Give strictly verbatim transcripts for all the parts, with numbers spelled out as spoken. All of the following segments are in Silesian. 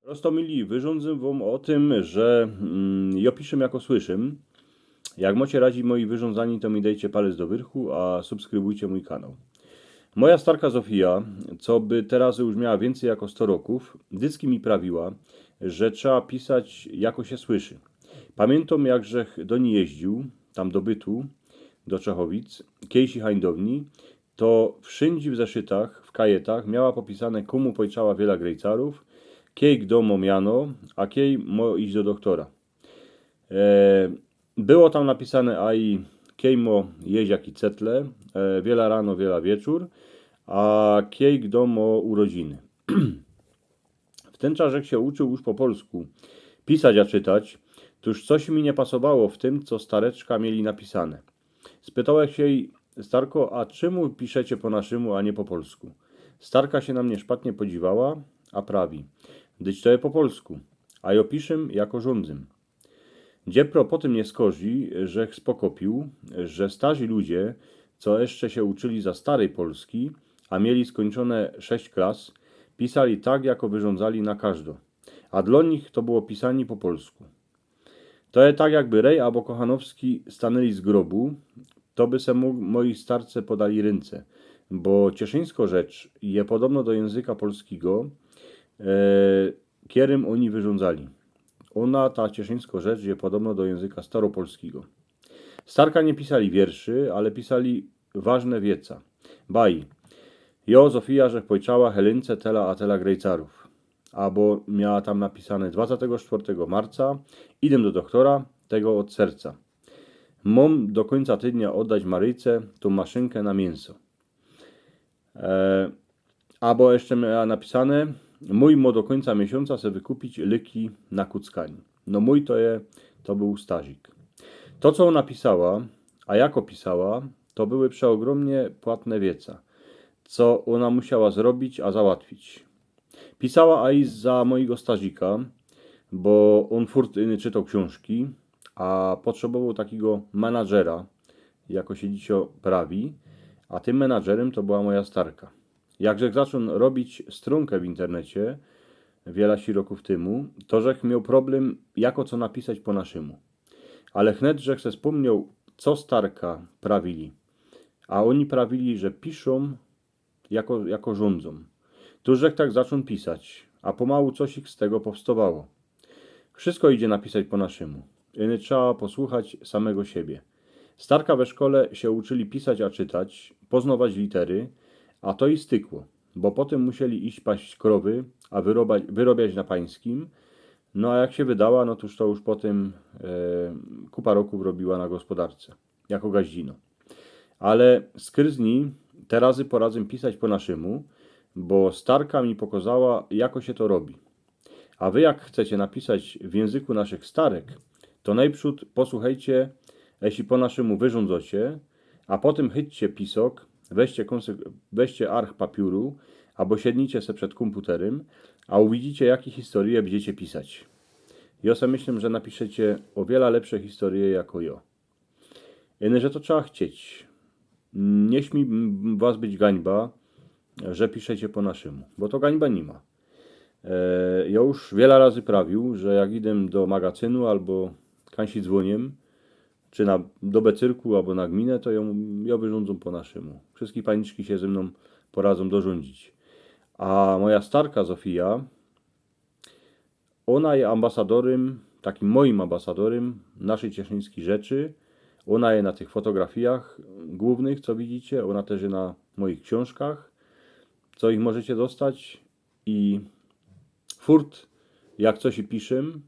Prosto mili, wyrządzę wam o tym, że mm, ja piszę jako słyszym. Jak macie radzi moje wyrządzanie, to mi dajcie palec do wyrchu, a subskrybujcie mój kanał. Moja starka Zofia, co by teraz już miała więcej jako sto roków, dycki mi prawiła, że trzeba pisać jako się słyszy. Pamiętam, jak żech do niej jeździł, tam do bytu, do Czechowic, kiejsi hań do niej, to wszędzie w zeszytach, w kajetach miała popisane, komu pojczała wiela grejcarów, kiej gdo mo miano, a kiej mo iść do doktora. E, było tam napisane aj kiej mo jeść jaki cetle, e, wiela rano, wiela wieczór, a kiej gdo mo urodziny. W ten czas, jak się uczył już po polsku pisać a czytać, to już coś mi nie pasowało w tym, co stareczka mieli napisane. Spytałech się jej: „Starko, a czemu piszecie po naszymu, a nie po polsku?” Starka się na mnie szpatnie podziwała, a prawi: „Dyć to je po polsku, a jo piszym jako rządzym.” Dziepro po tym nie skorzi, żech spokopił, że starzi ludzie, co jeszcze się uczyli za starej Polski, a mieli skończone sześć klas, pisali tak, jako wyrządzali na każdo. A dla nich to było pisanie po polsku. To je tak, jakby Rej albo Kochanowski stanęli z grobu, to by se mo-, moi starce podali ręce, bo cieszyńsko rzecz je podobno do języka polskiego, e, kierym oni wyrządzali. Ona, ta cieszyńsko rzecz, je podobno do języka staropolskiego. Starka nie pisali wierszy, ale pisali ważne wieca. Baj. Jo, Zofia, żech pojczała Helynce tela a tela grejcarów. Abo miała tam napisane: „Dwadzestego czwartego marca idę do doktora, tego od serca. Mam do końca tygodnia oddać Maryjce tą maszynkę na mięso.” E, abo jeszcze miała napisane: „Mój mo do końca miesiąca se wykupić lyki na kuckanie”. No mój to je, to był starzik. To, co ona pisała, a jako pisała, to były przeogromnie płatne wieca, co ona musiała zrobić, a załatwić. Pisała aj za mojego starzika, bo on furt, y, czytał książki, a potrzebował takiego menadżera, jako się dzisiaj prawi, a tym menadżerem to była moja starka. Jak żech zaczął robić stronkę w internecie, wiele roków temu, to żech miał problem, jako co napisać po naszymu. Ale wnet żech se wspomniał, co starka prawili. A oni prawili, że piszą jako, jako rządzą. To żech tak zaczął pisać, a pomału coś ich z tego powstawało. Wszystko idzie napisać po naszymu. Iny trzeba posłuchać samego siebie. Starka we szkole się uczyli pisać a czytać, poznawać litery, a to i stykło, bo potem musieli iść paść krowy, a wyroba-, wyrobiać na pańskim. No a jak się wydała, no toż to już potem, e, kupa roków robiła na gospodarce, jako gaździno. Ale skryzni te razy poradzę pisać po naszymu, bo starka mi pokazała, jako się to robi. A wy jak chcecie napisać w języku naszych starek, to najprzód posłuchajcie, jeśli po naszymu wyrządzocie, a potem chyćcie pisok, weźcie kąsek, weźcie arch papiuru, abo siednijcie se przed komputerem, a uwidzicie, jakie historie będziecie pisać. Jo se myślę, że napiszecie o wiele lepsze historie jako jo. Iny, że to trzeba chcieć. Nie śmi m-, was być gańba, że piszecie po naszymu, bo to gańba nie ma. E, ja już wiele razy prawił, że jak idę do magazynu albo kańsi dzwonię, czy na, do becyrku, albo na gminę, to ją, ją wyrządzą po naszymu. Wszystkie paniczki się ze mną poradzą dorządzić. A moja starka Zofia, ona je ambasadorem, takim moim ambasadorem naszej cieszyńskiej rzeczy. Ona je na tych fotografiach głównych, co widzicie. Ona też je na moich książkach, co ich możecie dostać. I furt, jak coś i piszym,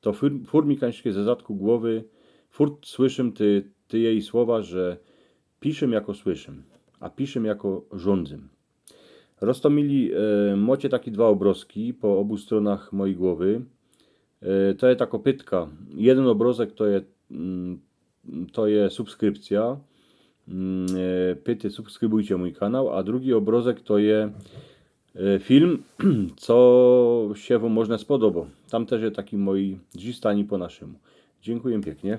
to fur-, furt mi kańszkie ze zadku głowy, furt słyszym ty, ty jej słowa, że piszym jako słyszym, a piszym jako rządzym. Roztomili, e, mocie takie dwa obrazki po obu stronach mojej głowy. E, to je ta kopytka. Jeden obrazek to je, mm, to je subskrypcja. Mm, e, pyty, subskrybujcie mój kanał, a drugi obrazek to je, e, film, co się wam może spodoba. Tam też je taki moi drzistani po naszymu. Dziękuję pięknie.